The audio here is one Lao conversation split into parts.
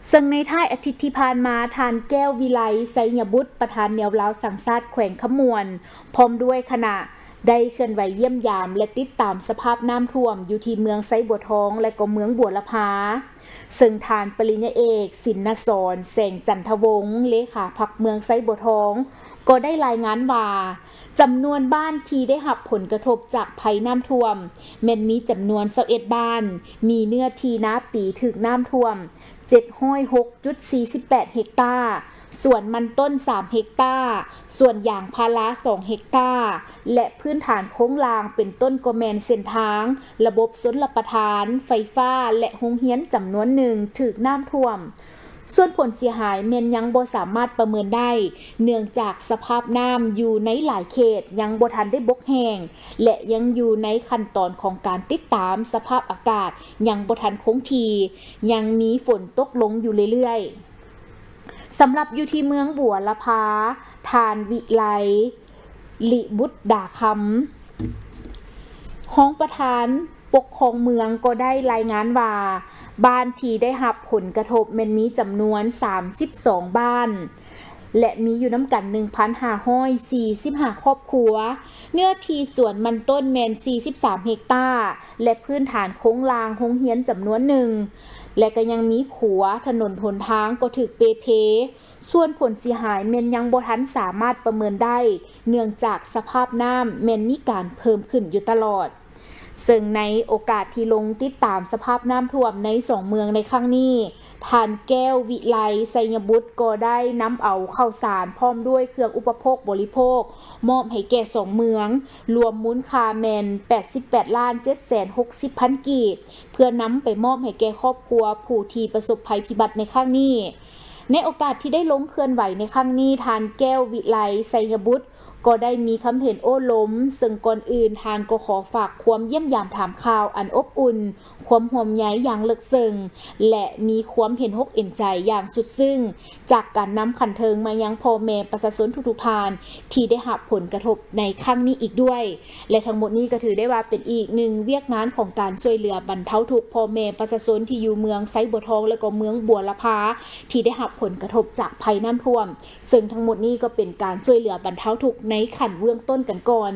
ເຊິ່ງໃນທ້າຍອາທິດທີ່ຜ່ານມາ, ທ່ານ ແກ້ວວິໄລ ໄຊຍະບຸດ ປະທານແນວລາວສ້າງຊາດແຂວງຄຳມ່ວນ ພ້ອມດ້ວຍຄະນະ ໄດ້ເຄື່ອນໄຫວຢ້ຽມຢາມ ແລະ ຕິດຕາມສະພາບນ້ຳຖ້ວມຢູ່ທີ່ເມືອງໄຊບົວທອງ ແລະ ກໍເມືອງບົວລະພາ. ເຊິ່ງທ່ານປະລິນຍາເອກ ສິນນະສອນ ແສງຈັນທະວົງ ເລຂາພັກເມືອງໄຊບົວທອງ ກໍໄດ້ລາຍງານວ່າ ຈຳນວນບ້ານທີ່ໄດ້ຮັບຜົນກະທົບຈາກໄພນ້ຳຖ້ວມ ແມ່ນມີຈຳນວນຊາວເອັດບ້ານ, ມີເນື້ອທີ່ນາປີຖືກນ້ຳຖ້ວມ ເຈັດຮ້ອຍຫົກຈຸດສີ່ສິບແປດເຮັກຕາ, ສວນມັນຕົ້ນສາມເຮັກຕາ, ສວນຢາງພາລາສອງເຮັກຕາ ແລະ ພື້ນຖານໂຄງລ່າງເປັນຕົ້ນກໍແມ່ນເສັ້ນທາງ, ລະບົບຊົນລະປະທານ, ໄຟຟ້າ ແລະ ໂຮງຮຽນຈຳນວນໜຶ່ງຖືກນ້ຳຖ້ວມ. ສ່ວນຜົນເສຍຫາຍແມ່ນຍັງບໍ່ສາມາດປະເມີນໄດ້, ເນື່ອງຈາກສະພາບນ້ຳຢູ່ໃນຫຼາຍເຂດຍັງບໍ່ທັນໄດ້ບົກແຫ້ງ ແລະ ຍັງຢູ່ໃນຂັ້ນຕອນຂອງການຕິດຕາມສະພາບອາກາດ ຍັງບໍ່ທັນຄົງທີ່, ຍັງມີຝົນຕົກລົງຢູ່ເລື້ອຍໆ. ສຳລັບຢູ່ທີ່ເມືອງບົວລະພາ, ທ່ານ ວິໄລ ລິບຸດດາຄຳ ຮອງປະທານປົກຄອງເມືອງກໍໄດ້ລາຍງານວ່າ ບ້ານທີ່ໄດ້ຮັບຜົນກະທົບແມ່ນມີຈຳນວນສາມສິບສອງບ້ານ ແລະ ມີຢູ່ນຳກັນໜຶ່ງພັນຫ້າຮ້ອຍສີ່ສິບຫ້າຄອບຄົວ, ເນື້ອທີ່ສວນມັນຕົ້ນແມ່ນສີ່ສິບສາມເຮັກຕາ ແລະ ພື້ນຖານໂຄງລ່າງໂຮງຮຽນຈຳນວນໜຶ່ງ ແລະ ກໍຍັງມີຂົວ, ຖະໜົນຫົນທາງກໍຖືກເປ່ເພ. ສ່ວນຜົນເສຍຫາຍແມ່ນຍັງບໍ່ທັນສາມາດປະເມີນໄດ້, ເນື່ອງຈາກສະພາບນ້ຳແມ່ນມີການເພີ່ມຂຶ້ນຢູ່ຕະຫຼອດ. ເຊິ່ງໃນໂອກາດທີ່ລົງຕິດຕາມສະພາບນ້ຳຖ້ວມໃນສອງເມືອງໃນຄັ້ງນີ້, ທ່ານ ແກ້ວວິໄລ ໄຊຍະບຸດ ກໍໄດ້ນຳເອົາເຂົ້າສານພ້ອມດ້ວຍເຄື່ອງອຸປະໂພກບໍລິໂພກ ມອບໃຫ້ແກ່ສອງເມືອງ, ລວມມູນຄ່າແມ່ນແປດສິບແປດລ້ານເຈັດແສນຫົກສິບພັນກີບ, ເພື່ອນຳໄປມອບໃຫ້ແກ່ຄອບຄົວຜູ້ທີ່ປະສົບໄພພິບັດໃນຄັ້ງນີ້. ໃນໂອກາດທີ່ໄດ້ລົງເຄື່ອນໄຫວໃນຄັ້ງນີ້, ທ່ານ ແກ້ວວິໄລ ໄຊຍະບຸດ ກໍໄດ້ມີຄຳເຫັນໂອ້ລົມ, ເຊິ່ງກ່ອນອື່ນທ່ານກໍຂໍຝາກຄວາມຢ້ຽມຢາມຖາມຂ່າວອັນອົບອຸ່ນ, ຄວາມຫ່ວງໃຍຢ່າງເລິກເຊິ່ງ ແລະ ມີຄວາມເຫັນອົກເຫັນໃຈຢ່າງສຸດຊຶ້ງ ຈາກການນຳຂັ້ນເທິງມາຍັງພໍ່ແມ່ປະຊາຊົນທຸກໆທ່ານ ທີ່ໄດ້ຮັບຜົນກະທົບໃນຄັ້ງນີ້ອີກດ້ວຍ. ແລະ ທັງໝົດນີ້ກໍຖືໄດ້ວ່າເປັນອີກໜຶ່ງວຽກງານຂອງການຊ່ວຍເຫຼືອບັນເທົາທຸກພໍ່ແມ່ປະຊາຊົນທີ່ຢູ່ເມືອງໄຊບົວທອງ ແລະ ກໍເມືອງບົວລະພາ ທີ່ໄດ້ຮັບຜົນກະທົບຈາກໄພນ້ຳຖ້ວມ, ເຊິ່ງທັງໝົດນີ້ກໍເປັນການຊ່ວຍເຫຼືອບັນເທົາທຸກໃນຂັ້ນເບື້ອງຕົ້ນກັນກ່ອນ.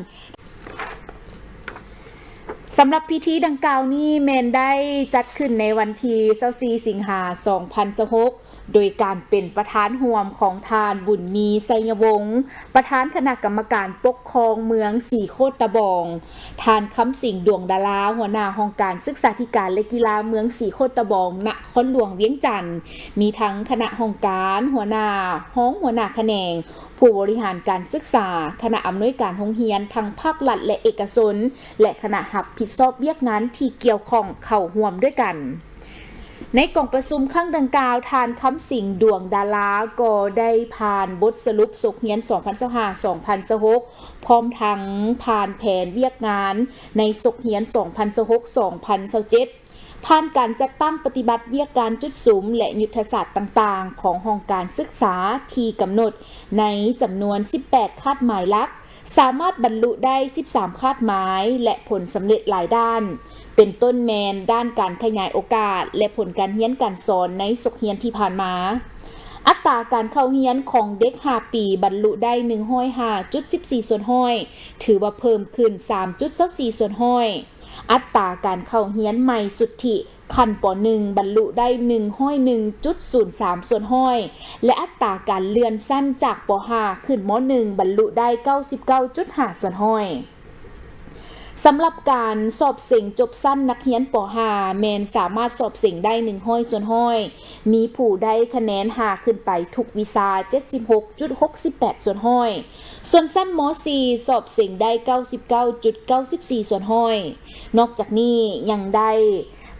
ສຳລັບພິທີດັ່ງກ່າວນີ້ແມ່ນໄດ້ຈັດຂຶ້ນໃນວັນທີຊາວສີ່ ສິງຫາ ສອງພັນຊາວຫົກ ໂດຍການເປັນປະທານຮ່ວມຂອງທ່ານ ບຸນມີ ໄຊຍະວົງ ປະທານຄະນະກຳມະການປົກຄອງເມືອງສີໂຄດຕະບອງ, ທ່ານ ຄຳສິງ ດວງດາລາ ຫົວໜ້າຫ້ອງການສຶກສາທິການ ແລະ ກິລາເມືອງສີໂຄດຕະບອງ ນະຄອນຫຼວງວຽງຈັນ, ມີທັງຄະນະຫ້ອງການ, ຫົວໜ້າ, ຮອງຫົວໜ້າຂະແໜງ, ຜູ້ບໍລິຫານການສຶກສາ, ຄະນະອຳນວຍການໂຮງຮຽນທັງພາກລັດ ແລະ ເອກະຊົນ ແລະ ຄະນະຮັບຜິດຊອບວຽກງານທີ່ກ່ຽວຂ້ອງເຂົ້າຮ່ວມດ້ວຍກັນ. ໃນກອງປະຊຸມຄັ້ງດັ່ງກ່າວ, ທ່ານ ຄຳສິງ ດວງດາລາ ກໍໄດ້ຜ່ານບົດສະຫຼຸບສົກຮຽນ ສອງພັນຊາວຫ້າ ສອງພັນຊາວຫົກ ພ້ອມທັງຜ່ານແຜນວຽກງານໃນສົກຮຽນ ສອງພັນຊາວຫົກ ສອງພັນຊາວເຈັດ ຜ່ານການຈັດຕັ້ງປະຕິບັດວຽກການຈຸດສຸມ ແລະ ຍຸດທະສາດຕ່າງໆຂອງຫ້ອງການສຶກສາທີ່ກຳນົດໃນຈຳນວນສິບແປດຄາດໝາຍຫຼັກ, ສາມາດບັນລຸໄດ້ສິບສາມຄາດໝາຍ ແລະ ຜົນສຳເລັດຫຼາຍດ້ານ, ເປັນຕົ້ນແມ່ນດ້ານການຂະຫຍາຍໂອກາດ ແລະ ຜົນການຮຽນການສອນໃນສົກຮຽນທີ່ຜ່ານມາ. ອັດຕາການເຂົ້າຮຽນຂອງເດັກຫ້າປີບັນລຸໄດ້ໜຶ່ງຮ້ອຍຫ້າຈຸດສິບສີ່ສ່ວນຮ້ອຍ, ຖືວ່າເພີ່ມຂຶ້ນສາມຈຸດຊາວສີ່ສ່ວນຮ້ອຍ. ອັດຕາການເຂົ້າຮຽນໃໝ່ສຸດທິຂັ້ນ ປໍໜຶ່ງ ບັນລຸໄດ້ໜຶ່ງຮ້ອຍໜຶ່ງຈຸດສູນສາມສ່ວນຮ້ອຍ ແລະ ອັດຕາການເລື່ອນຊັ້ນຈາກ ປໍຫ້າ ຂຶ້ນ ມໍໜຶ່ງ ບັນລຸໄດ້ເກົ້າສິບເກົ້າຈຸດຫ້າສ່ວນຮ້ອຍ. ສຳລັບການສອບເສັງຈົບຊັ້ນນັກຮຽນ ປໍຫ້າ ແມ່ນສາມາດສອບເສັງໄດ້ໜຶ່ງຮ້ອຍສ່ວນຮ້ອຍ, ມີຜູ້ໄດ້ຄະແນນຫ້າຂຶ້ນໄປທຸກວິຊາເຈັດສິບຫົກຈຸດຫົກສິບແປດສ່ວນຮ້ອຍ. ສ່ວນຊັ້ນ ມໍສີ່ ສອບເສັງໄດ້ເກົ້າສິບເກົ້າຈຸດເກົ້າສິບສີ່ສ່ວນຮ້ອຍ. ນອກຈາກນີ້ຍັງໄດ້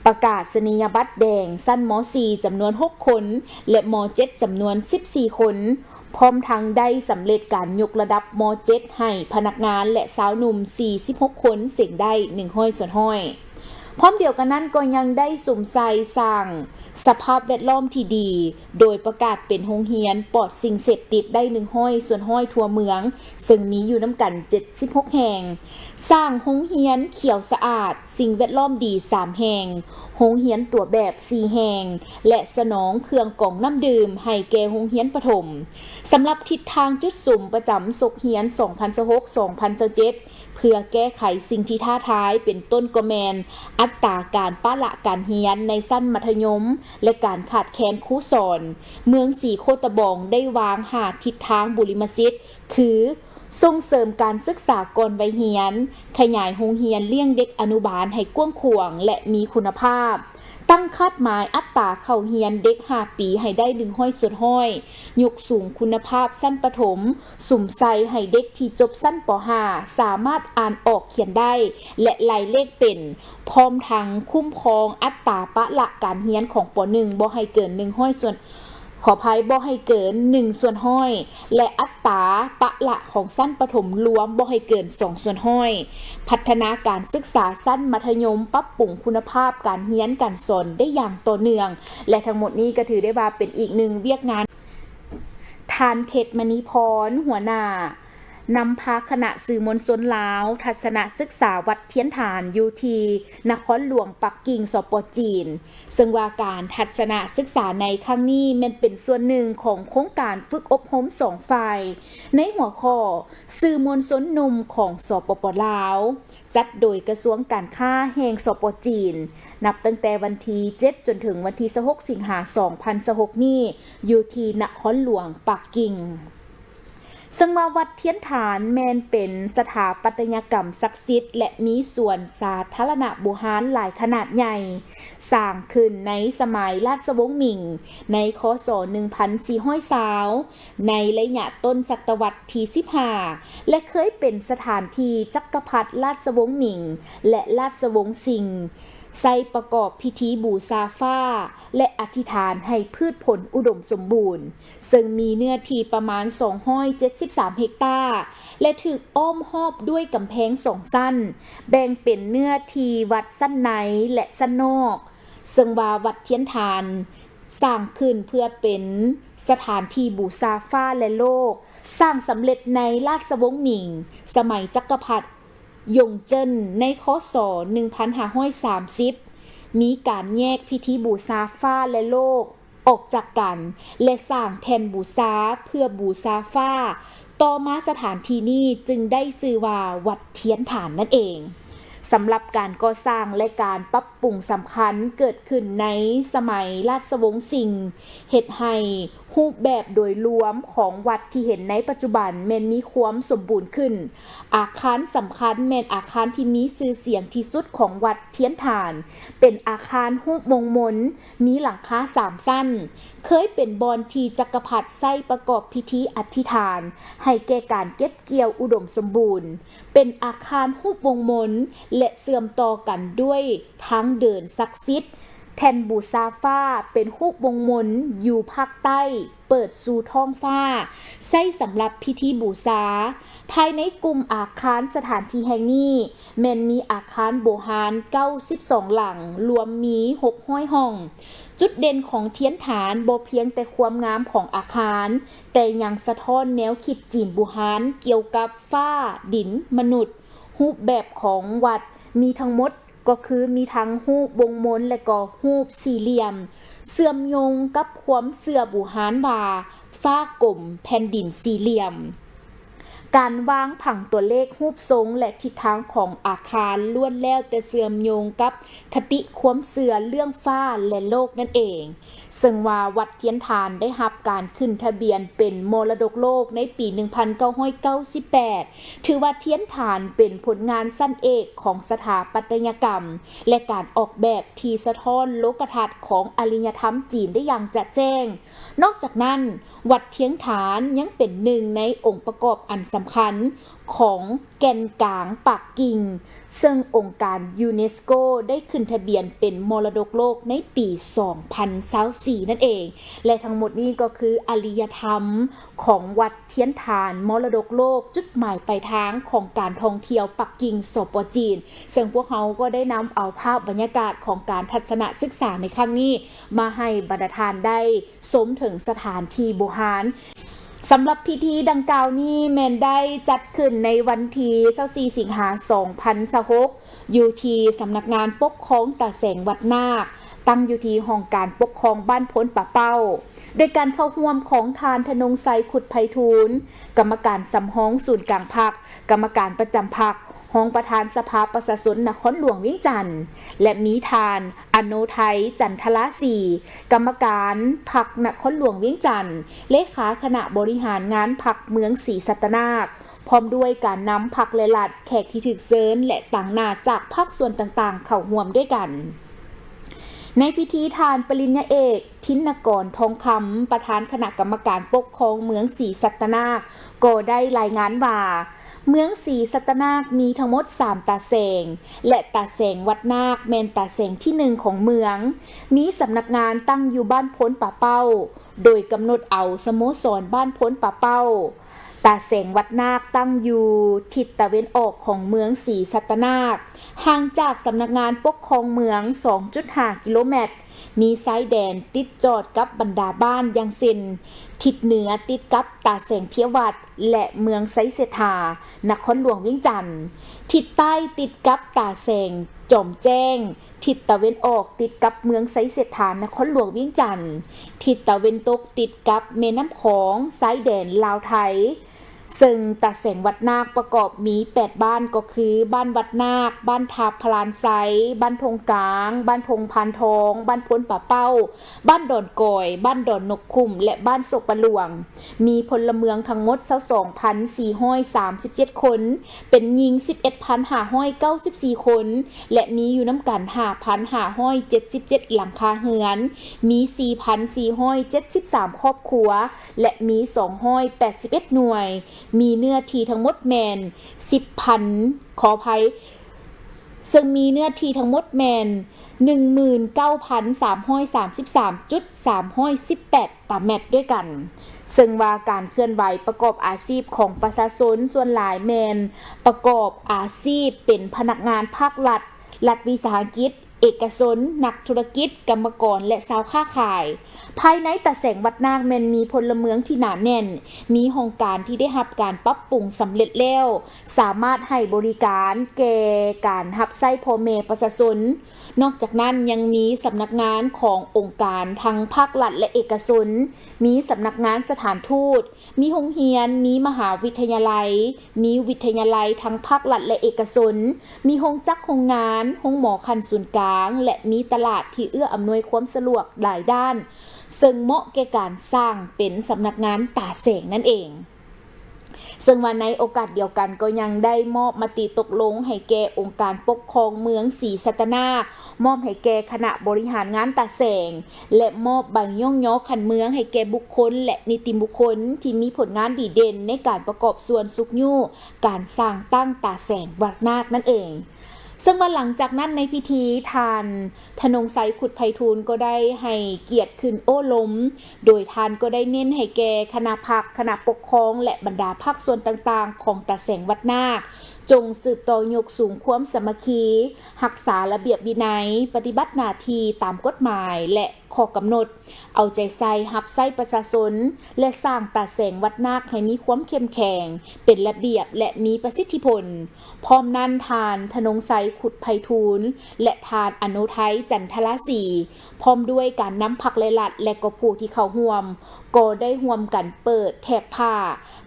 ປະກາສະນີຍະບັດແດງຊັ້ນ ມໍສີ່ ຈຳນວນຫົກຄົນ ແລະ ມໍເຈັດ ຈຳນວນສິບສີ່ຄົນ, ພ້ອມທັງໄດ້ສຳເລັດການຍົກລະດັບ ມໍເຈັດ ໃຫ້ພະນັກງານ ແລະ ຊາວໜຸ່ມສີ່ສິບຫົກຄົນ ເສັງໄດ້ໜຶ່ງຮ້ອຍສ່ວນຮ້ອຍ. ພ້ອມດຽວກັນນັ້ນກໍຍັງໄດ້ສຸມໃສ່ສ້າງສະພາບແວດລ້ອມທີ່ດີ, ໂດຍປະກາດເປັນໂຮງຮຽນປອດສິ່ງເສບຕິດໄດ້ໜຶ່ງຮ້ອຍສ່ວນຮ້ອຍທົ່ວເມືອງ, ເຊິ່ງມີຢູ່ນຳກັນເຈັດສິບຫົກແຫ່ງ, ສ້າງໂຮງຮຽນຂຽວສະອາດ, ສິ່ງແວດລ້ອມດີສາມແຫ່ງ, ໂຮງຮຽນຕົວແບບສີ່ແຫ່ງ ແລະ ສະໜອງເຄື່ອງກອງນ້ຳດື່ມໃຫ້ແກ່ໂຮງຮຽນປະຖົມ. ສຳລັບທິດທາງຈຸດສຸມປະຈຳສົກຮຽນສອງພັນຊາວຫົກ ສອງພັນຊາວເຈັດ ເພື່ອແກ້ໄຂສິ່ງທີ່ທ້າທາຍ ເປັນຕົ້ນກໍແມ່ນອັດຕາການປະລະການຮຽນໃນຊັ້ນມັດທະຍົມ ແລະ ການຂາດແຄນຄູສອນ. ເມືອງສີໂຄດຕະບອງໄດ້ວາງຫ້າທິດທາງບຸລິມະສິດ ຄື ສົ່ງເສີມການສຶກສາກ່ອນໄວຮຽນ, ຂະຫຍາຍໂຮງຮຽນລ້ຽງເດັກອະນຸບານໃຫ້ກວ້າງຂວາງ ແລະ ມີຄຸນນະພາບ, ຕັ້ງຄາດໝາຍອັດຕາເຂົ້າຮຽນເດັກຫ້າປີໃຫ້ໄດ້ໜຶ່ງຮ້ອຍສ່ວນຮ້ອຍ, ຍົກສູງຄຸນນະພາບຊັ້ນປະຖົມ, ສຸມໃສ່ໃຫ້ເດັກທີ່ຈົບຊັ້ນ ປໍຫ້າ ສາມາດອ່ານອອກຂຽນໄດ້ ແລະ ໄລ່ເລກເປັນ, ພ້ອມທັງຄຸ້ມຄອງອັດຕາປະລະການຮຽນຂອງ ປໍໜຶ່ງ ບໍ່ໃຫ້ເກີນໜຶ່ງຮ້ອຍສ່ວນ ຂໍອະໄພ, ບໍ່ໃຫ້ເກີນໜຶ່ງສ່ວນຮ້ອຍ ແລະ ອັດຕາປະລະຂອງຊັ້ນປະຖົມລວມບໍ່ໃຫ້ເກີນສອງສ່ວນຮ້ອຍ. ພັດທະນາການສຶກສາຊັ້ນມັດທະຍົມ, ປັບປຸງຄຸນນະພາບການຮຽນການສອນໄດ້ຢ່າງຕໍ່ເນື່ອງ ແລະ ທັງໝົດນີ້ກໍຖືໄດ້ວ່າເປັນອີກໜຶ່ງວຽກງານ. ທ່ານ ເພັດມະນີພອນ ຫົວໜ້າ ນຳພາຄະນະສື່ມວນຊົນລາວ ທັດສະນະສຶກສາວັດທຽນຖານ ຢູ່ທີ່ນະຄອນຫຼວງປັກກິ່ງ ສປ ຈີນ, ເຊິ່ງວ່າການທັດສະນະສຶກສາໃນຄັ້ງນີ້ແມ່ນເປັນສ່ວນໜຶ່ງຂອງໂຄງການຝຶກອົບຮົມສອງຝ່າຍ ໃນຫົວຂໍ້ ສື່ມວນຊົນໜຸ່ມຂອງ ສປປ ລາວ, ຈັດໂດຍກະຊວງການຄ້າແຫ່ງ ສປ ຈີນ, ນັບຕັ້ງແຕ່ວັນທີເຈັດ ຈົນເຖິງວັນທີຊາວຫົກ ສິງຫາ ສອງພັນຊາວຫົກນີ້ ຢູ່ທີ່ນະຄອນຫຼວງປັກກິ່ງ. ເຊິ່ງວ່າວັດທຽນຖານແມ່ນເປັນສະຖາປັດຕະຍະກຳສັກສິດ ແລະ ມີສວນສາທາລະນະບູຮານຫຼາຍຂະໜາດໃຫຍ່, ສ້າງຂຶ້ນໃນສະໄໝລາຊະວົງໝິງ ໃນ ຄ.ສ. ໜຶ່ງພັນສີ່ຮ້ອຍຊາວ ໃນໄລຍະຕົ້ນສະຕະວັດທີສິບຫ້າ ແລະ ເຄີຍເປັນສະຖານທີ່ຈັກກະພັດລາຊະວົງໝິງ ແລະ ລາຊະວົງຊິງ ໃຊ້ປະກອບພິທີບູຊາຟ້າ ແລະ ອະທິຖານໃຫ້ພືດຜົນອຸດົມສົມບູນ. ເຊິ່ງມີເນື້ອທີ່ປະມານສອງຮ້ອຍເຈັດສິບສາມເຮັກຕາ ແລະ ຖືກອ້ອມຮອບດ້ວຍກຳແພງສອງຊັ້ນ, ແບ່ງເປັນເນື້ອທີ່ວັດຊັ້ນໃນ ແລະ ຊັ້ນນອກ. ເຊິ່ງວ່າວັດທຽນຖານສ້າງຂຶ້ນເພື່ອເປັນສະຖານທີ່ບູຊາຟ້າ ແລະ ໂລກ, ສ້າງສຳເລັດໃນລາຊະວົງໝິງ ສະໄໝຈັກກະພັດຢົງເຈິນ ໃນ ຄ.ສ. ໜຶ່ງພັນຫ້າຮ້ອຍສາມສິບ ມີການແຍກພິທີບູຊາຟ້າ ແລະ ໂລກ ອອກຈາກກັນ ແລະ ສ້າງແທ່ນບູຊາເພື່ອບູຊາຟ້າ. ຕໍ່ມາສະຖານທີ່ນີ້ຈຶ່ງໄດ້ຊື່ວ່າວັດທຽນຖານນັ້ນເອງ. ສຳລັບການກໍ່ສ້າງ ແລະ ການປັບປຸງສຳຄັນເກີດຂຶ້ນໃນສະໄໝລາຊະວົງຊິງ, ເຮັດໃຫ້ຮູບແບບໂດຍລວມຂອງວັດທີ່ເຫັນໃນປັດຈຸບັນແມ່ນມີຄວາມສົມບູນຂຶ້ນ. ອາຄານສຳຄັນແມ່ນອາຄານທີ່ມີຊື່ສຽງທີ່ສຸດຂອງວັດທຽນຖານ, ເປັນອາຄານຮູບວົງມົນ, ມີຫຼັງຄາສາມຊັ້ນ, ເຄີຍເປັນບ່ອນທີ່ຈັກກະພັດໃຊ້ປະກອບພິທີອະທິຖານໃຫ້ແກ່ການເກັບກ່ຽວອຸດົມສົມບູນ, ເປັນອາຄານຮູບວົງມົນ ແລະ ເຊື່ອມຕໍ່ກັນດ້ວຍທາງເດີນສັກສິດ. ແທ່ນບູຊາຟ້າເປັນຮູບວົງມົນຢູ່ພາກໃຕ້ ເປີດສູ່ທ້ອງຟ້າ, ໃຊ້ສຳລັບພິທີບູຊາ. ພາຍໃນກຸ່ມອາຄານສະຖານທີ່ແຫ່ງນີ້ ແມ່ນມີອາຄານບູຮານເກົ້າສິບສອງຫຼັງ, ລວມມີຫົກຮ້ອຍຫ້ອງ. ຈຸດເດັ່ນຂອງທຽນຖານບໍ່ພຽງແຕ່ຄວາມງາມຂອງອາຄານ, ແຕ່ຍັງສະທ້ອນແນວຄິດຈີນບູຮານກ່ຽວກັບຟ້າ, ດິນ, ມະນຸດ. ຮູບແບບຂອງວັດມີທັງໝົດ ກໍຄືມີທັງຮູບວົງມົນ ແລະ ກໍຮູບສີ່ຫຼ່ຽມ, ເຊື່ອມໂຍງກັບຄວາມເຊື່ອບູຮານວ່າ ຟ້າກົມ, ແຜ່ນດິນສີ່ຫຼ່ຽມ. ການວາງຜັງຕົວເລກ, ຮູບຊົງ ແລະ ທິດທາງຂອງອາຄານ ລ້ວນແລ້ວແຕ່ເຊື່ອມໂຍງກັບຄະຕິຄວາມເຊື່ອເລື່ອງຟ້າ ແລະ ໂລກນັ້ນເອງ. ເຊິ່ງວ່າວັດທຽນຖານໄດ້ຮັບການຂຶ້ນທະບຽນເປັນມໍລະດົກໂລກໃນປີໜຶ່ງພັນເກົ້າຮ້ອຍເກົ້າສິບແປດ, ຖືວ່າທຽນຖານເປັນຜົນງານຊັ້ນເອກຂອງສະຖາປັດຕະຍະກຳ ແລະ ການອອກແບບທີ່ສະທ້ອນໂລກະທັດຂອງອາລິຍະທຳຈີນໄດ້ຢ່າງຈະແຈ້ງ. ນອກຈາກນັ້ນ, ວັດທຽນຖານຍັງເປັນໜຶ່ງໃນອົງປະກອບອັນສຳຄັນຂອງແກ່ນກາງປັກກິ່ງ, ເຊິ່ງອົງການຢູເນສໂກໄດ້ຂຶ້ນທະບຽນເປັນມໍລະດົກໂລກໃນປີສອງພັນຊາວສີ່ນັ້ນເອງ. ແລະ ທັງໝົດນີ້ກໍຄືອາລິຍະທຳຂອງວັດທຽນຖານ ມໍລະດົກໂລກ, ຈຸດໝາຍປາຍທາງຂອງການທ່ອງທ່ຽວປັກກິ່ງ ສປ ຈີນ, ເຊິ່ງພວກເຮົາກໍໄດ້ນຳເອົາພາບບັນຍາກາດຂອງການທັດສະນະສຶກສາໃນຄັ້ງນີ້ ມາໃຫ້ບັນດາທ່ານໄດ້ຊົມເຖິງສະຖານທີ່ບູຮານ. ສຳລັບພິທີດັ່ງກ່າວນີ້ແມ່ນໄດ້ຈັດຂຶ້ນໃນວັນທີຊາວສີ່ ສິງຫາ ສອງພັນຊາວຫົກ ຢູ່ທີ່ສຳນັກງານປົກຄອງຕາແສງວັດນາກ, ຕັ້ງຢູ່ທີ່ຫ້ອງການປົກຄອງບ້ານໂພນປາເປົ້າ, ໂດຍການເຂົ້າຮ່ວມຂອງທ່ານ ທະນົງໄຊ ຄຸດໄພທູນ, ກຳມະການສຳຮອງສູນກາງພັກ, ກຳມະການປະຈຳພັກ, ຮອງປະທານສະພາປະຊາຊົນນະຄອນຫຼວງວຽງຈັນ ແລະ ມີທ່ານ ອະໂນໄທ ຈັນທະລາສີ, ກຳມະການພັກນະຄອນຫຼວງວຽງຈັນ, ເລຂາຄະນະບໍລິຫານງານພັກເມືອງສີສັດຕະນາກ, ພ້ອມດ້ວຍການນຳພັກ ແລະ ລັດ, ແຂກທີ່ຖືກເຊີນ ແລະ ຕາງໜ້າຈາກພາກສ່ວນຕ່າງໆເຂົ້າຮ່ວມດ້ວຍກັນ. ໃນພິທີ, ທ່ານປະລິນຍາເອກ ທິນນະກອນ ທອງຄຳ, ປະທານຄະນະກຳມະການປົກຄອງເມືອງສີສັດຕະນາກ ກໍໄດ້ລາຍງານວ່າ ເມືອງສີສັດຕະນາກມີທັງໝົດສາມຕາແສງ ແລະ ຕາແສງວັດນາກແມ່ນຕາແສງທີໜຶ່ງຂອງເມືອງ, ມີສຳນັກງານຕັ້ງຢູ່ບ້ານໂພນປາເປົ້າ, ໂດຍກຳນົດເອົາສະໂມສອນບ້ານໂພນປາເປົ້າ. ຕາແສງວັດນາກຕັ້ງຢູ່ທິດຕາເວັນອອກຂອງເມືອງສີສັດຕະນາກ, ຫ່າງຈາກສຳນັກງານປົກຄອງເມືອງສອງຈຸດຫ້າກິໂລແມັດ, ມີຊາຍແດນຕິດຈອດກັບບັນດາບ້ານ ຢ່າງເຊັ່ນ ທິດເໜືອຕິດກັບຕາແສງເພຍວັດ ແລະ ເມືອງໄຊເສດຖາ, ນະຄອນຫຼວງວຽງຈັນ, ທິດໃຕ້ຕິດກັບຕາແສງຈອມແຈ້ງ, ທິດຕາເວັນອອກຕິດກັບເມືອງໄຊເສດຖາ, ນະຄອນຫຼວງວຽງຈັນ, ທິດຕາເວັນຕົກຕິດກັບແມ່ນ້ຳຂອງ, ຊາຍແດນລາວໄທ. ເຊິ່ງຕາແສງວັດນາກປະກອບມີແປດບ້ານ ກໍຄື ບ້ານວັດນາກ, ບ້ານທ່າພະລານໄຊ, ບ້ານທົ່ງກາງ, ບ້ານທົ່ງພານທອງ, ບ້ານໂພນປາເປົ້າ, ບ້ານດອນກອຍ, ບ້ານດອນນົກຂຸ້ມ ແລະ ບ້ານໂສກປະຫຼວງ. ມີພົນລະເມືອງທັງໝົດຊາວສອງພັນສີ່ຮ້ອຍສາມສິບເຈັດຄົນ, ເປັນຍິງສິບເອັດພັນຫ້າຮ້ອຍເກົ້າສິບສີ່ຄົນ ແລະ ມີຢູ່ນຳກັນຫ້າພັນຫ້າຮ້ອຍເຈັດສິບເຈັດຫຼັງຄາເຮືອນ, ມີສີ່ພັນສີ່ຮ້ອຍເຈັດສິບສາມຄອບຄົວ ແລະ ມີສອງຮ້ອຍແປດສິບເອັດໜ່ວຍ, ມີເນື້ອທີ່ທັງໝົດແມ່ນສິບພັນ, ຂໍອະໄພ, ເຊິ່ງມີເນື້ອທີ່ທັງໝົດແມ່ນໜຶ່ງໝື່ນເກົ້າພັນສາມຮ້ອຍສາມສິບສາມຈຸດສາມຮ້ອຍສິບແປດຕາແມັດດ້ວຍກັນ. ເຊິ່ງວ່າການເຄື່ອນໄຫວປະກອບອາຊີບຂອງປະຊາຊົນສ່ວນຫຼາຍແມ່ນປະກອບອາຊີບເປັນພະນັກງານພາກລັດ, ລັດວິສາຫະກິດ, ເອກະຊົນ, ນັກທຸລະກິດ, ກຳມະກອນ ແລະ ຊາວຄ້າຂາຍ. ພາຍໃນຕາແສງວັດນາກແມ່ນມີພົນລະເມືອງທີ່ໜາແໜ້ນ, ມີຫ້ອງການທີ່ໄດ້ຮັບການປັບປຸງສຳເລັດແລ້ວ, ສາມາດໃຫ້ບໍລິການແກ່ການຮັບໃຊ້ພໍ່ແມ່ປະຊາຊົນ. ນອກຈາກນັ້ນຍັງມີສຳນັກງານຂອງອົງການທັງພາກລັດ ແລະ ເອກະຊົນ, ມີສຳນັກງານສະຖານທູດ, ມີໂຮງຮຽນ, ມີມະຫາວິທະຍາໄລ, ມີວິທະຍາໄລທັງພາກລັດ ແລະ ເອກະຊົນ, ມີໂຮງຈັກໂຮງງານ, ໂຮງໝໍຂັ້ນສູນກາງ ແລະ ມີຕະຫຼາດທີ່ເອື້ອອຳນວຍຄວາມສະດວກຫຼາຍດ້ານ, ເຊິ່ງເໝາະແກ່ການສ້າງເປັນສຳນັກງານຕາແສງນັ້ນເອງ. ເຊິ່ງວ່າໃນໂອກາດດຽວກັນກໍຍັງໄດ້ມອບມະຕິຕົກລົງໃຫ້ແກ່ອົງການປົກຄອງເມືອງສີສັດຕະນາກ, ມອບໃຫ້ແກ່ຄະນະບໍລິຫານງານຕາແສງ ແລະ ມອບໃບຍ້ອງຍໍຂັ້ນເມືອງໃຫ້ແກ່ບຸກຄົນ ແລະ ນິຕິບຸກຄົນທີ່ມີຜົນງານດີເດັ່ນໃນການປະກອບສ່ວນຊຸກຍູ້ການສ້າງຕັ້ງຕາແສງວັດນາກນັ້ນເອງ. ເຊິ່ງວ່າຫຼັງຈາກນັ້ນໃນພິທີ, ທ່ານ ທະນົງໄຊ ຄຸດໄພທູນ ກໍໄດ້ໃຫ້ກຽດຂຶ້ນໂອ້ລົມ, ໂດຍທ່ານກໍໄດ້ເນັ້ນໃຫ້ແກ່ຄະນະພັກ, ຄະນະປົກຄອງ ແລະ ບັນດາພາກສ່ວນຕ່າງໆຂອງຕາແສງວັດນາກ ຈົ່ງສືບຕໍ່ຍົກສູງຄວາມສາມັກຄີ, ຮັກສາລະບຽບວິໄນ, ປະຕິບັດໜ້າທີ່ຕາມກົດໝາຍ ແລະ ຂໍ້ກຳນົດ, ເອົາໃຈໃສ່ຮັບໃຊ້ປະຊາຊົນ ແລະ ສ້າງຕາແສງວັດນາກໃຫ້ມີຄວາມເຂັ້ມແຂງ, ເປັນລະບຽບ ແລະ ມີປະສິດທິຜົນ. ພ້ອມນັ້ນ, ທ່ານ ທະນົງໄຊ ຄຸດໄພທູນ ແລະ ທ່ານ ອະໂນໄທ ຈັນທະລາສີ ພ້ອມດ້ວຍການນຳພັກ ແລະ ລັດ ແລະ ກໍຜູ້ທີ່ເຂົ້າຮ່ວມ ກໍໄດ້ຮ່ວມກັນເປີດແຖບຜ້າ,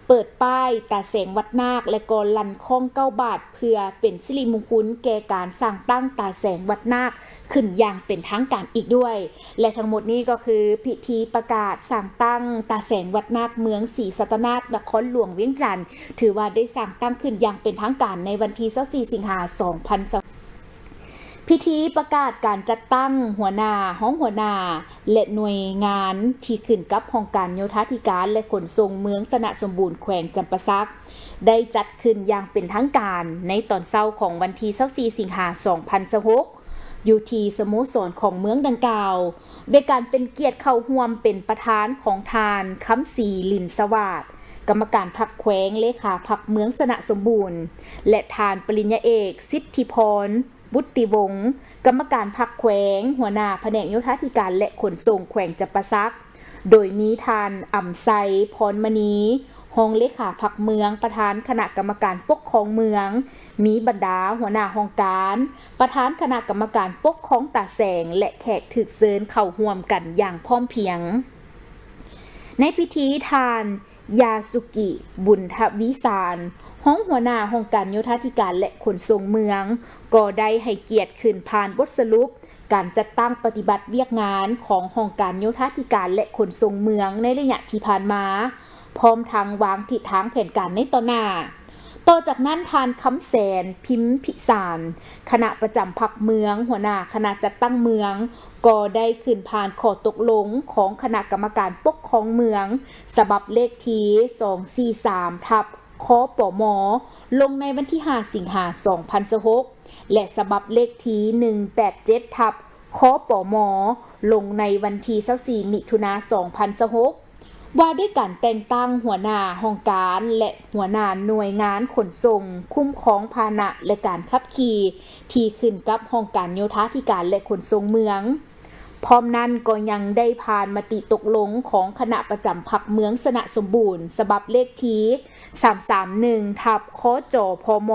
ເປີດປ້າຍຕາແສງວັດນາກ ແລະ ກໍລັ່ນຄ້ອງເກົ້າບາດ ເພື່ອເປັນສິລິມຸງຄຸນແກ່ການສ້າງຕັ້ງຕາແສງວັດນາກຂຶ້ນຢ່າງເປັນທາງການອີກດ້ວຍ. ແລະ ທັງໝົດນີ້ກໍຄືພິທີປະກາດສ້າງຕັ້ງຕາແສງວັດນາກເມືອງສີສັດຕະນາກ ນະຄອນຫຼວງວຽງຈັນ ຖືວ່າໄດ້ສ້າງຕັ້ງຂຶ້ນຢ່າງເປັນທາງການໃນວັນທີຊາວສີ່ ສິງຫາ ສອງພັນຊາວ. ພິທີປະກາດການຈັດຕັ້ງຫົວໜ້າ, ຮອງຫົວໜ້າ ແລະ ໜ່ວຍງານທີ່ຂຶ້ນກັບຫ້ອງການໂຍທາທິການ ແລະ ຂົນສົ່ງເມືອງຊະນະສົມບູນ ແຂວງຈຳປາສັກ ໄດ້ຈັດຂຶ້ນຢ່າງເປັນທາງການໃນຕອນເຊົ້າຂອງວັນທີຊາວສີ່ ສິງຫາ ສອງພັນຊາວຫົກ ຢູ່ທີ່ສະໂມສອນຂອງເມືອງດັ່ງກ່າວ, ໂດຍການເປັນກຽດເຂົ້າຮ່ວມເປັນປະທານຂອງທ່ານ ຄຳສີ ລິນສະຫວາດ ກຳມະການພັກແຂວງ, ເລຂາພັກເມືອງຊະນະສົມບູນ ແລະ ທ່ານປະລິນຍາເອກ ສິດທິພອນ ບຸດຕິວົງ ກຳມະການພັກແຂວງ, ຫົວໜ້າພະແນກໂຍທາທິການ ແລະ ຂົນສົ່ງແຂວງຈຳປາສັກ, ໂດຍມີທ່ານ ອຳໄຊ ພອນມະນີ ຮອງເລຂາພັກເມືອງ, ປະທານຄະນະກຳມະການປົກຄອງເມືອງ, ມີບັນດາຫົວໜ້າຫ້ອງການ, ປະທານຄະນະກຳມະການປົກຄອງຕາແສງ ແລະ ແຂກຖືກເຊີນເຂົ້າຮ່ວມກັນຢ່າງພ້ອມພຽງ. ໃນພິທີ, ທ່ານ ຢາສຸກິ ບຸນທະວີສານ, ຮອງຫົວໜ້າຫ້ອງການໂຍທາທິການ ແລະ ຂົນສົ່ງເມືອງ ກໍໄດ້ໃຫ້ກຽດຂຶ້ນຜ່ານບົດສະຫຼຸບການຈັດຕັ້ງປະຕິບັດວຽກງານຂອງຫ້ອງການໂຍທາທິການ ແລະ ຂົນສົ່ງເມືອງໃນໄລຍະທີ່ຜ່ານມາ, ພ້ອມທັງວາງທິດທາງແຜນການໃນຕໍ່ໜ້າ. ຕໍ່ຈາກນັ້ນ, ທ່ານ ຄຳແສນ ພິມພິສານ, ຄະນະປະຈຳພັກເມືອງ, ຫົວໜ້າຄະນະຈັດຕັ້ງເມືອງ, ກໍໄດ້ຂຶ້ນຜ່ານຂໍ້ຕົກລົງຂອງຄະນະກຳມະການປົກຄອງເມືອງ ສະບັບເລກທີສອງສີ່ສາມ ທັບ ຄປມ ລົງໃນວັນທີຫ້າ ສິງຫາ ສອງພັນຊາວຫົກ ແລະ ສະບັບເລກທີໜຶ່ງແປດເຈັດ ທັບ ຄປມ ລົງໃນວັນທີຊາວສີ່ ມິຖຸນາ ສອງພັນຊາວຫົກ ວ່າດ້ວຍການແຕ່ງຕັ້ງຫົວໜ້າຫ້ອງການ ແລະ ຫົວໜ້າໜ່ວຍງານຂົນສົ່ງ, ຄຸ້ມຄອງພາຫະນະ ແລະ ການຂັບຂີ່ ທີ່ຂຶ້ນກັບຫ້ອງການໂຍທາທິການ ແລະ ຂົນສົ່ງເມືອງ. ພ້ອມນັ້ນກໍຍັງໄດ້ຜ່ານມະຕິຕົກລົງຂອງຄະນະປະຈຳພັກເມືອງຊະນະສົມບູນ ສະບັບເລກທີສາມສາມໜຶ່ງ ທັບ ຄຈພມ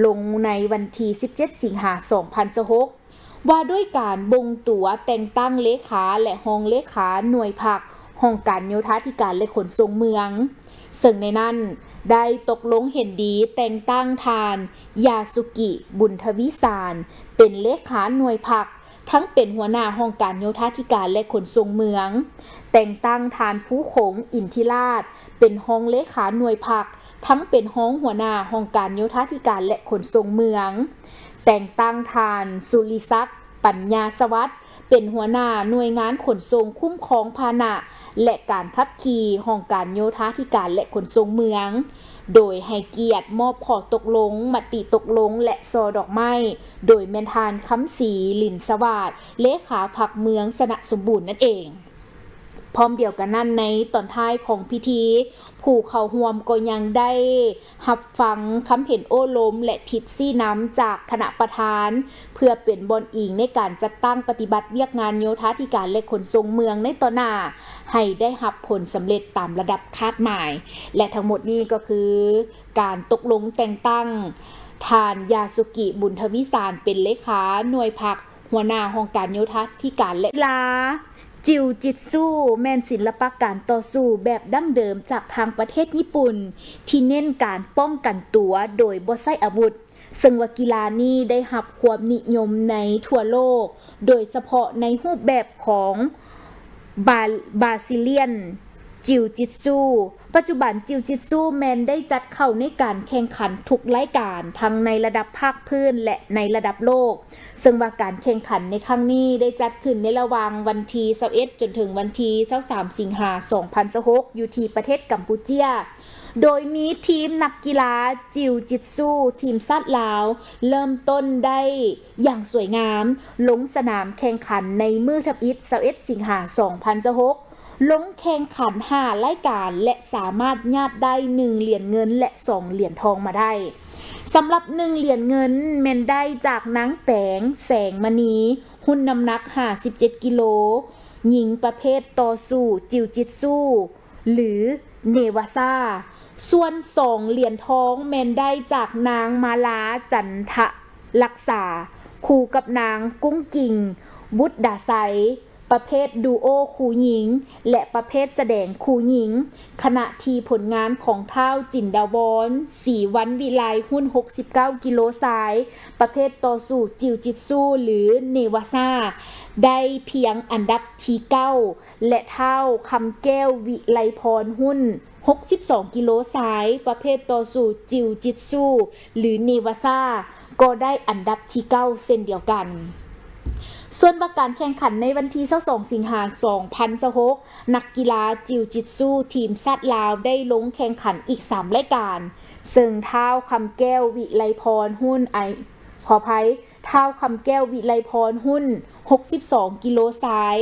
ລົງໃນວັນທີສິບເຈັດ ສິງຫາ ສອງພັນຊາວຫົກ ວ່າດ້ວຍການບົ່ງຕົວແຕ່ງຕັ້ງເລຂາ ແລະ ຮອງເລຂາໜ່ວຍພັກ ຫ້ອງການໂຍທາທິການ ແລະ ຂົນສົ່ງເມືອງ. ເຊິ່ງໃນນັ້ນໄດ້ຕົກລົງເຫັນດີແຕ່ງຕັ້ງທ່ານ ຢາສຸກິ ບຸນທະວີສານ ເປັນເລຂາໜ່ວຍພັກ ທັງເປັນຫົວໜ້າຫ້ອງການໂຍທາທິການ ແລະ ຂົນສົ່ງເມືອງ, ແຕ່ງຕັ້ງທ່ານ ພູຂົງ ອິນທິລາດ ເປັນຮອງເລຂາໜ່ວຍພັກ ທັງເປັນຮອງຫົວໜ້າຫ້ອງການໂຍທາທິການ ແລະ ຂົນສົ່ງເມືອງ, ແຕ່ງຕັ້ງທ່ານ ສຸລິສັກ ປັນຍາສະຫວັດ ເປັນຫົວໜ້າໜ່ວຍງານຂົນສົ່ງ, ຄຸ້ມຄອງພາຫະນະ ແລະ ການຂັບຂີ່ ຫ້ອງການໂຍທາທິການ ແລະ ຂົນສົ່ງເມືອງ, ໂດຍໃຫ້ກຽດມອບຂໍ້ຕົກລົງ, ມະຕິຕົກລົງ ແລະ ຊໍດອກໄມ້ ໂດຍແມ່ນທ່ານ ຄຳສີ ລິນສະຫວາດ ເລຂາພັກເມືອງຊະນະສົມບູນນັ້ນເອງ. ພ້ອມດຽວກັນນັ້ນ, ໃນຕອນທ້າຍຂອງພິທີ, ຜູ້ເຂົ້າຮ່ວມກໍຍັງໄດ້ຮັບຟັງຄຳເຫັນໂອ້ລົມ ແລະ ທິດຊີ້ນຳຈາກຄະນະປະທານ ເພື່ອເປັນບ່ອນອີງໃນການຈັດຕັ້ງປະຕິບັດວຽກງານໂຍທາທິການ ແລະ ຂົນສົ່ງເມືອງໃນຕໍ່ໜ້າ ໃຫ້ໄດ້ຮັບຜົນສຳເລັດຕາມລະດັບຄາດໝາຍ. ແລະ ທັງໝົດນີ້ກໍຄືການຕົກລົງແຕ່ງຕັ້ງທ່ານ ຢາສຸກິ ບຸນທະວິສານ ເປັນເລຂາໜ່ວຍພັກ ຫົວໜ້າຫ້ອງການໂຍທາທິການ ແລະ ກິລາ. ຈິວຈິດຊູ ແມ່ນສິນລະປະການຕໍ່ສູ້ແບບດັ້ງເດີມຈາກທາງປະເທດຍີ່ປຸ່ນ ທີ່ເນັ້ນການປ້ອງກັນຕົວໂດຍບໍ່ໃຊ້ອາວຸດ, ເຊິ່ງວ່າກິລານີ້ໄດ້ຮັບຄວາມນິຍົມໃນທົ່ວໂລກ, ໂດຍສະເພາະໃນຮູບແບບຂອງ ບາ Brazilian Jiu-Jitsu. ປັດຈຸບັນ Jiu-Jitsu ແມ່ນໄດ້ຈັດເຂົ້າໃນການແຂ່ງຂັນທຸກລາຍການ, ທັງໃນລະດັບພາກພື້ນ ແລະ ໃນລະດັບໂລກ, ເຊິ່ງວ່າການແຂ່ງຂັນໃນຄັ້ງນີ້ໄດ້ຈັດຂຶ້ນໃນລະຫວ່າງວັນທີຊາວເອັດ ຈົນເຖິງວັນທີຊາວສາມ ສິງຫາ ສອງພັນຊາວຫົກ ຢູ່ທີ່ປະເທດກຳປູເຈຍ, ໂດຍມີທີມນັກກິລາ Jiu-Jitsu ທີມຊາດລາວ ເລີ່ມຕົ້ນໄດ້ ຢ່າງສວຍງາມ ລົງສະໜາມແຂ່ງຂັນໃນມື້ທຳອິດ ຊາວເອັດ ສິງຫາ ສອງພັນຊາວຫົກ ລົງແຂ່ງຂັນຫ້າລາຍການ ແລະ ສາມາດຍາດໄດ້ໜຶ່ງຫຼຽນເງິນ ແລະ ສອງຫຼຽນທອງມາໄດ້. ສຳລັບໜຶ່ງຫຼຽນເງິນແມ່ນໄດ້ຈາກນາງແປງ ແສງມະນີ, ຮຸ່ນນ້ຳໜັກຫ້າສິບເຈັດກິໂລ, ຍິງປະເພດຕໍ່ສູ້ Jiu-Jitsu ຫຼື ເນວາຊາ. ສ່ວນສອງຫຼຽນທອງແມ່ນໄດ້ຈາກນາງມາລາ ຈັນທະລັກສາ ຄູ່ກັບນາງກຸ້ງກິງ ບຸດດາໄຊ ປະເພດດູໂອຄູ່ຍິງ ແລະ ປະເພດສະແດງຄູ່ຍິງ, ຂະນະທີ່ຜົນງານຂອງທ້າວ ຈິນດາວອນ ສີວັນວິໄລ ຮຸ່ນຫົກສິບເກົ້າກິໂລຊາຍ ປະເພດຕໍ່ສູ້ Jiu-Jitsu ຫຼື ເນວາຊາ ໄດ້ພຽງອັນດັບທີເກົ້າ ແລະ ທ້າວ ຄຳແກ້ວ ວິໄລພອນ ຮຸ່ນຫົກສິບສອງກິໂລຊາຍ ປະເພດຕໍ່ສູ້ Jiu-Jitsu ຫຼື ເນວາຊາ ກໍໄດ້ອັນດັບທີເກົ້າເຊັ່ນດຽວກັນ. ສ່ວນວ່າການແຂ່ງຂັນໃນວັນທີຊາວສອງ ສິງຫາ ສອງພັນຊາວຫົກ ນັກກິລາ Jiu-Jitsu ທີມຊາດລາວໄດ້ລົງແຂ່ງຂັນອີກສາມລາຍການ, ເຊິ່ງທ້າວ ຄຳແກ້ວ ວິໄລພອນ ຮຸ່ນ ອາ ຂໍອະໄພ, ທ້າວ ຄຳແກ້ວ ວິໄລພອນ ຮຸ່ນຫົກສິບສອງກິໂລຊາຍ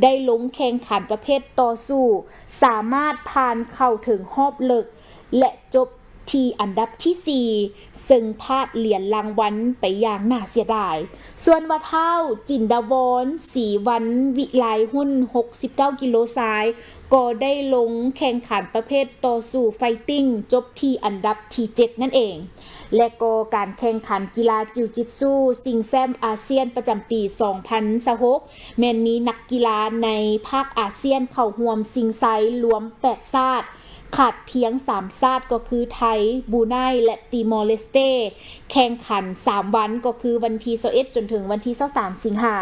ໄດ້ລົງແຂ່ງຂັນປະເພດຕໍ່ສູ້, ສາມາດຜ່ານເຂົ້າເຖິງຮອບເລິກ ແລະ ຈົບ ທີ່ອັນດັບທີສີ່ ເຊິ່ງພາດຫຼຽນລາງວັນໄປຢ່າງໜ້າເສຍດາຍ. ສ່ວນວ່າທ້າວ ຈິນດາວອນ ສີວັນວິໄລ ຮຸ່ນຫົກສິບເກົ້າກິໂລຊາຍ ກໍໄດ້ລົງແຂ່ງຂັນປະເພດຕໍ່ສູ້ໄຟຕິງ ຈົບທີ່ອັນດັບທີເຈັດນັ້ນເອງ. ແລະກໍການແຂ່ງຂັນກິລາຈິວຈິດຊູຊິງແຊ້ມອາຊຽນປະຈຳປີສອງພັນຊາວຫົກ ແມ່ນມີນັກກິລາໃນພາກອາຊຽນເຂົ້າຮ່ວມຊິງໄຊລວມແປດຊາດ, ຂາດພຽງສາມຊາດກໍຄືໄທ, ບຣູໄນ ແລະ ຕີມໍເລສເຕ. ແຂ່ງຂັນສາມວັນ ກໍຄືວັນທີຊາວເອັດ ຈົນເຖິງວັນທີຊາວສາມ ສິງຫາ.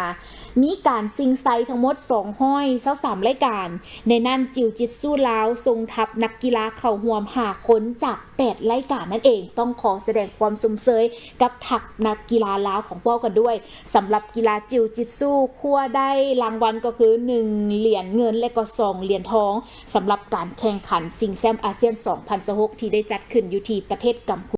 ມີການຊິງໄຊທັງໝົດສອງຮ້ອຍຊາວສາມລາຍການ, ໃນນັ້ນຈິວຈິດຊູລາວສົ່ງທັບນັກກິລາເຂົ້າຮ່ວມຫ້າຄົນຈາກແປດລາຍການນັ້ນເອງ. ຕ້ອງຂໍສະແດງຄວາມຊົມເຊີຍກັບທັບນັກກິລາລາວຂອງພວກເຮົາກັນດ້ວຍ. ສຳລັບກິລາຈິວຈິດຊູ ຄວ້າໄດ້ລາງວັນກໍຄືໜຶ່ງຫຼຽນເງິນ ແລະກໍສອງຫຼຽນທອງ ສຳລັບການແຂ່ງຂັນຊິງແຊ້ມອາຊຽນສອງພັນຊາວຫົກ ທີ່ໄດ້ຈັດຂຶ້ນຢູ່ທີ່ປະເທດກຳພູ